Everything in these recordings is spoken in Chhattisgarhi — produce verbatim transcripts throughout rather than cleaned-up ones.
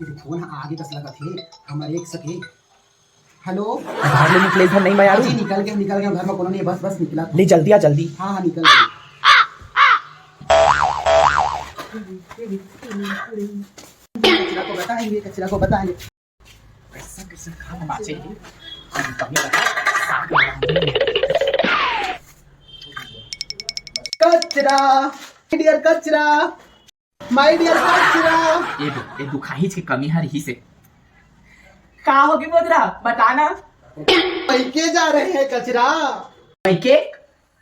ये फोन ह आगे कस लगत हे, हमर एक सके। हेलो। बाहर ले निकले इधर नहीं, मैं आ हाँ जी, रही। निकल गया, निकल गया, घर में कोनो नहीं है, बस, बस निकला। ले जल्दी आ, जल्दी। हाँ, हाँ, निकल गया। कचरा को बताएंगे, कचरा को बताएंगे। कैसा, कैसा खाना बाचे है? हम कभी बता, साग बनाएंगे। कचरा, डियर कचरा। My dear कचरा। ये दु-, ये दुखाहीच के कमी हर ही से। का होगे मोदरा? बता ना। पैके जा रहे हैं कचरा। पैके?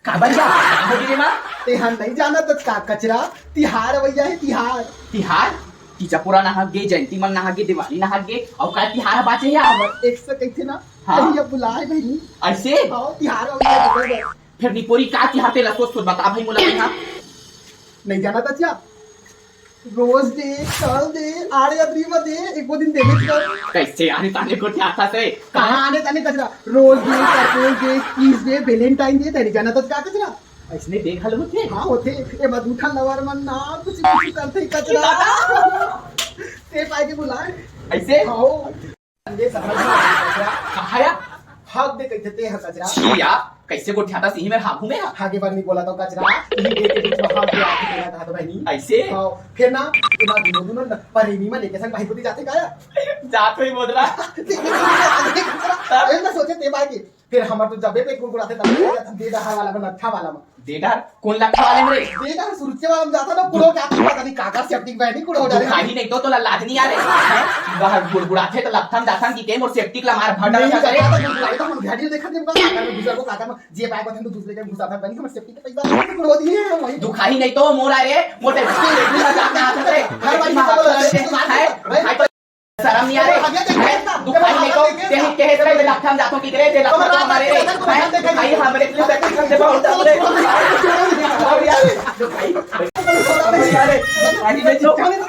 काबर जा? का होगे रे माँ? तेहा नहीं जाना तो का कचरा? तिहार अवइया है, तिहार। तिहार? तीजा पुरा नहागे, जयंती मन नहागे, दिवाली नहागे, अउ का तिहार बाचे हे हमर? एक से कहिथे ना, हाँ। भैया बुलाए नहीं। ऐसे? हाँ, तिहार अवइया है, बरोबर। फिर निपोरी का तिहार तेला सोच सोच बता भाई मोला यहाँ। नहीं जाना तो क्या? रोज दे, कल दे, आड़े अदरी में दे, एक दो दिन देबे कर। कैसे आने ताने को क्या था से? कहाँ आने ताने कचरा? रोज दे, प्रपोज दे, किस दे, वेलेंटाइन दे, तेरी जाना तो का कचरा? ऐसने देख हल होथे? हाँ होथे। ए मधुठा लवर मन ना कुछ कुछ करथे कचरा। ते पाए के बुलाए। ऐसे? हाँ। ये समझ में आ गया। कहाँ या? हक दे कहिथे ते ह कचरा। छी या, कैसे गोठियाता सिही मेर हागू में हा? हागे बर नहीं बोला तो कचरा। इही दे के बीच में हक दे आके तेला कहा तो बहनी। ऐसे? हाँ, फिर ना, ये बात दोनों, दोनों न-, परेमी में लेके संग भाई को दी जाते काया? जात हुई बोल रहा। अरे ना सोचे ते बाय के। फिर हमर तो जबे पेट गुड़गुड़ाथे तब ले जाथन दे डहार वाला में, नट्ठा वाला में। दे डहार? कौन लट्ठा वाले में रे? दे डहार सुरुच्चे वाला में जाथन ना, कुड़ो के आथन, पता नहीं काकर सेप्टिक बहनी कुड़ो डाले। दुखाही नहीं तो तोला लाज नहीं आ रे? हैं? बाहर गुड़गुड़ाथे तो लट्ठा में जाथन कि के मोर सेप्टिक ला मार भंडा नहीं, लगा करे। जाता तो गुड़गुड़ाई तो हम झाड़ी देखा थे, काकर में घुसर को, काकर में जे पाए को थे तो दूसरे के घुसा था, बनी हमर सेप्टिक के पैसा कुड़ो दिए हैं वही। दुखाही नहीं तो मोर आ रे, मोटे सेप्टिक ला जाना आता रे। हर बार ये सब बोला, हैं? भाई तो शरम नहीं आ रे? हैं? दुखाई नहीं तो, तेही कहे से लट्ठा में जातो कि रे, ते लट्ठा तो हमारे रे। हैं? दुखाई हमरे लिए से, से बहुत हमरे।